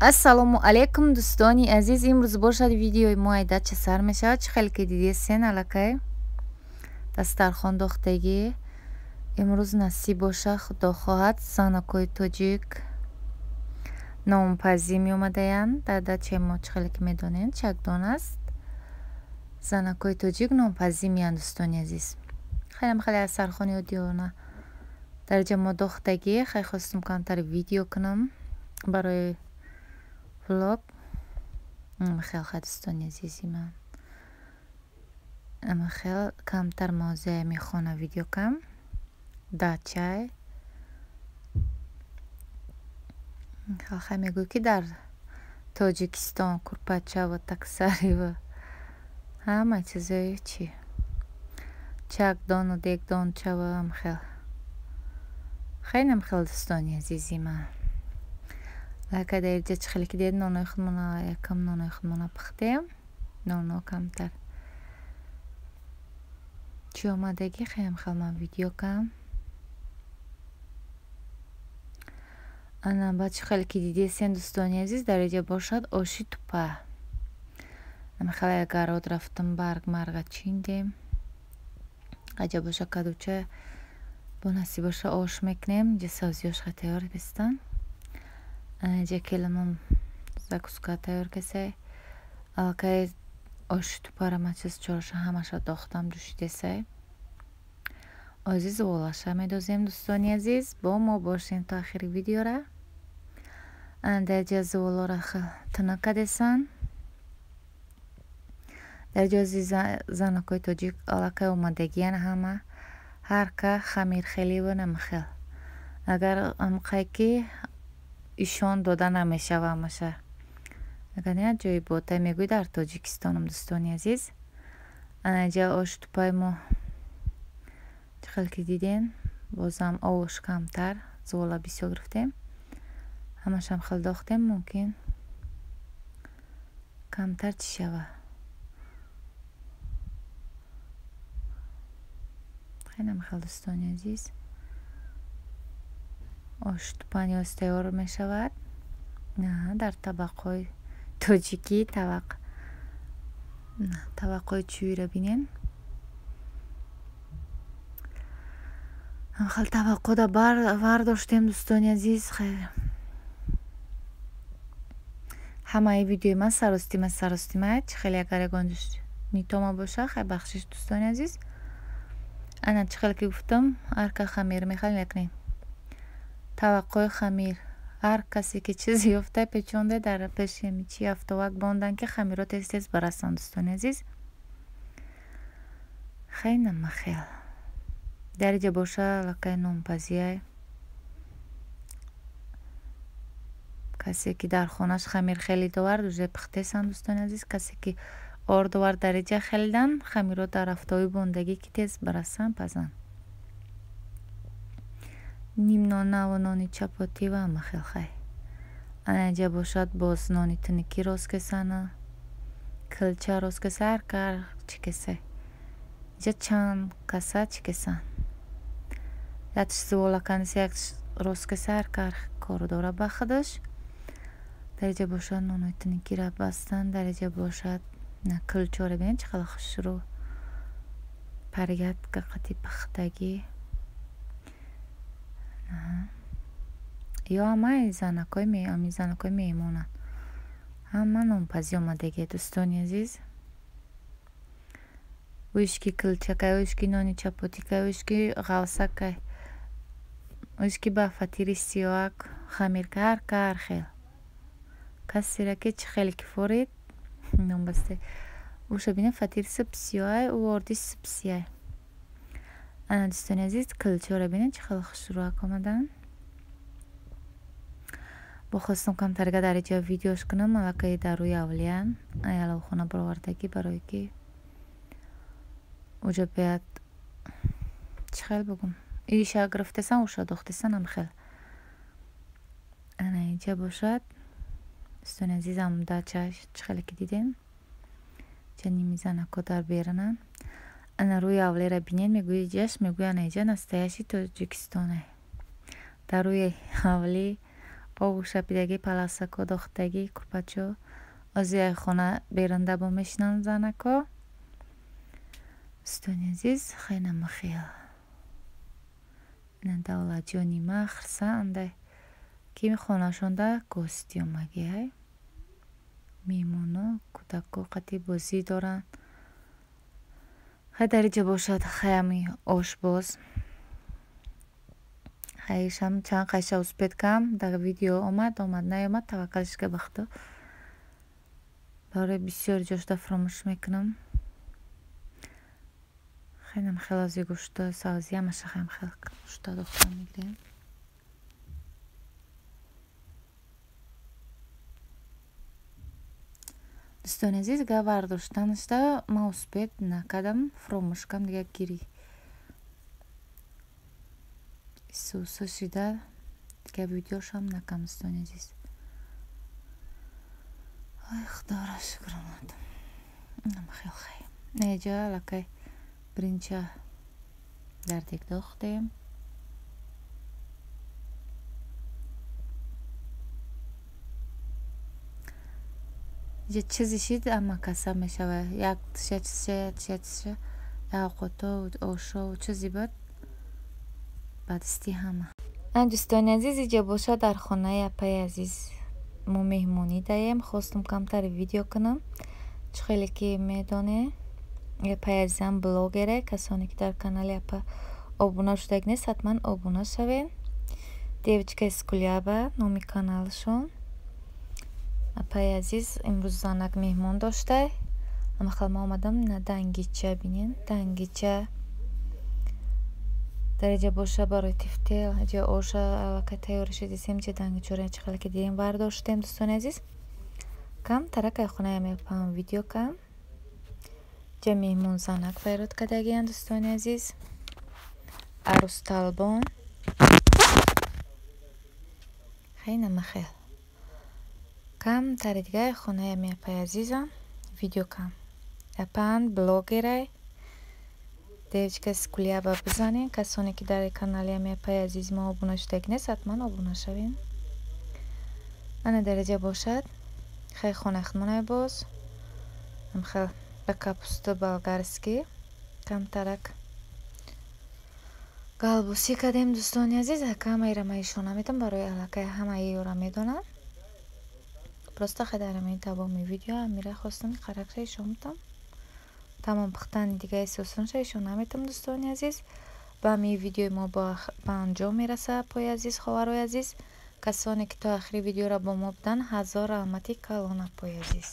Ассалому алайкум, дӯстони азиз. Имрӯз бошад, видеои мо айда ча сар мешавад. Чӣ хеле ки дидесен, аллакай дастархон дохтагӣ. Имрӯз насиб боша, худо хоҳад, занакҳои тоҷик нонпазӣ меомадаянд. Дар дачаи мо, чӣ хеле ки медонед, чакдон аст. Занакҳои тоҷик нонпазӣ меянд, дӯстони азиз. Хеле хеле дастархони оддиёна дар инҷа мо дохтагӣ. Хеле хостум камтар видео кунам барои влог. Хел хай, дӯстони азизи ман, хел камтар мавзеи мехона видео кам дачай. Хел хай, мегӯй, ки дар Тоҷикистон курпачаву таксариву ҳама чизои чи чакдону дегдончаву хел хелам хел. Дӯстони азизи ман, лака дар инҷа, чӣ хеле ки дидед, нонои худмона, якам нонои худмона пухтем. Ноно камтар чӣ омадагӣ, хелам хел ман видео кам. Ана, баъд, чӣ хеле ки дидесен, дӯстони азиз, дар инҷа бошад оши тупа. Хеле агарот рафтам, барг марга чиндем. Аҷа боша кадуча, бо насиб боша, ош мекунем. Инҷа сабзиёш ха тайёр бистан. Анаҷа келинам закуска тайёр касай. Аллакай оши тупара ман чиз чораша ҳамаша дохтам, ҷӯшидесай. Озиз волаша медозем. Дӯстони азиз, бо мо бошем то охири видеора. Ана, дар ҷа зуволора тунук кадесан. Дар ҷози занакҳои тоҷик аллакай омадагиян ҳама, ҳар ка хамирхеливу намхел. Агар амқай ки ишон дода намешава ҳамаша, агар не ҷои ботай, мегӯй дар Тоҷикистонам. Дӯстони азиз, ана инҷа оши тупаи мо, чӣ хел ки дидем, бозам овош камтар, зувола бисёр гирифтем, ҳамашам хел дохтем, мумкин камтар чӣ шава. Хелам хел, дӯстони азиз, оши тупа ниёз тайёр мешавад дар табақҳои тоҷикӣ. Табақ, табақҳои чӯйро бинен, хел табақҳода вардоштем. Дӯстони азиз, ҳамаи видеои ман саростима саростима. Чӣ хеле агар ягон нитома боша, хай, бахшиш, дӯстони азиз. Ана, чӣ хеле ки гуфтам, ҳар ка хамир мехал мекунем, табақҳои хамир, ҳар касе ки чизе ёфта печонда, дар пеши чи афтовак бондан, ки хамирро тез тез барасанд. Дӯстони азиз, хеле хел дар инҷа боша аллакай нонпазиай. Касе ки дар хонаш хамир хелид овард, уже пухтесан. Дӯстони азиз, касе ки орд овард, дар инҷа хелидан, хамирро дар афтовӣ бондагӣ, ки тез барасанд, пазанд. Нимнонаву нони чапотӣ ва ҳама хел. Хай, ана инҷа бошад боз нони тунукӣ рост кесана, килча рост кеса, ҳар ка ҳар чӣ кесай. Инҷа чанд каса чӣ кесанд, якташ зувола кандеса, якташ рост кеса, ҳар ка ҳар кору дора ба худаш. Дар инҷа бошад нонои тунукиро бастанд. Дар инҷа бошад кулчаро бинед, чӣ қадар хушрӯ, парятка қати пухтагӣ. Ё ҳамаи занакҳои ами занакҳои меҳмонанд, ҳама нонпазӣ омадагия. Дӯстони азиз, ӯш ки кулчакай, ӯш ки нони чапотикай, ӯш ки ғавсакай, ӯш ки ба фатири сиёҳак хамирка, ҳар ка ҳар хел, касера ки чӣ хеле ки форид нонбасте. Ӯша бинед, фатири суб сиёҳай, ӯ орди суб сияй. Ана, дӯстони азиз, кулчаро бинед, чӣ хеле хушрӯак омаданд. Бо хостам камтарга дар инҷа видеош кунам. Аллакай дар рӯи авлиян аяловхона баровардагӣ, барое ки уҷа бояд, чӣ хел бигӯм, иша гирифтесан, уша дохтесан, ам хел. Ана, инҷа бошад, дӯстони азизам, дача, чӣ хеле ки дидем, инҷа ними занакҳо дар берунанд. Ана, рӯи авлиро бинед, мегӯи ҷаш, мегӯи ана инҷа настоящий Тоҷикистонае. Дар рӯи авлӣ Оғӯшапидагӣ, паласако дохтагӣ, курпачо. Ози ай хона берунда бо мешинанд занако. Дӯстони азиз, хеле хел. Ина давлатҷони ма хурсандай, ки хонашонда гости омагӣ ай. Меҳмоно, кӯдако қати бозӣ доранд. Хай дар инҷа бошад хаями ошбоз. Хайшам чанд қайша успеть кам дар видео омад, омад, наомад, таваккалишка ба Худо. Барои бисёр ҷошда фаромӯш мекунам. Хелам хел ози гӯшто, савзи ҳамаша хаям хел гӯшто дохта мегирем. Дӯстони азиз, гап бардоштанашда ман успеть накардам, фаромӯш кардам, дига гири исусу шида, дига видеошам накардам, дӯстони азиз. Ой, Худоро шукр омадам. Инам хел хай. Неҷа аллакай биринча дар дег дохтем. Иҷа чизе шид, ама каса мешава. Як тиша чизша, як тиша чизша, як овқото, ошо, чизе бад ба дасти ҳама. Ан дӯстони азиз, иҷа бошад дар хонаи апаи азиз мо меҳмонӣ даем. Хостум камтар видео кунам. Чӣ хеле ки медоне, апаи азизам блогере. Касоне ки дар канали апа обуна шудаги нест, ҳатман обуна шавед. Девочка из Куляба номи каналшон. Апаи азиз имрӯз занак меҳмон доштай. Амахал ма омадам на дангича бинен, дангича. Дар инҷа боша барои тифтел, инҷа оша аллакай тайёр шидисем, инҷа дангичаро чӣ хеле ки дидем бардоштем, дӯстони азиз. Кам тарак ай хонаи апам видео кам. Инҷа меҳмон занак файрод кардагиянд, дӯстони азиз. Арӯсталбон. Хай намахел. Кам тари дига хонаи апаи азизам видео кам. Апаанд блогерай. Девочка из Куляба бизанед. Касоне ки дар канали апаи азизи мо обуна шудаги нест, ҳатман обуна шавед. Ана дар инҷа бошад. Хай хонаи худмонай боз. Хел ба капуста болгарский камтарак галбусӣ кардем, дӯстони азиз. Ҳамаира ма ишона метам, барои аллакай ҳамаи ёра медонам. Просто хай дар ҳамин давоми видео амира хостам қаракша ишон бутам. Тамом пухтани дигаи сосунша ишон наметам, дӯстони азиз. Ба ҳамин видеои мо ба анҷом мерасад, апои азиз, хоҳарои азиз. Касоне ки то охири видеоро бо мо буданд, ҳазор раҳмати калон, апои азиз.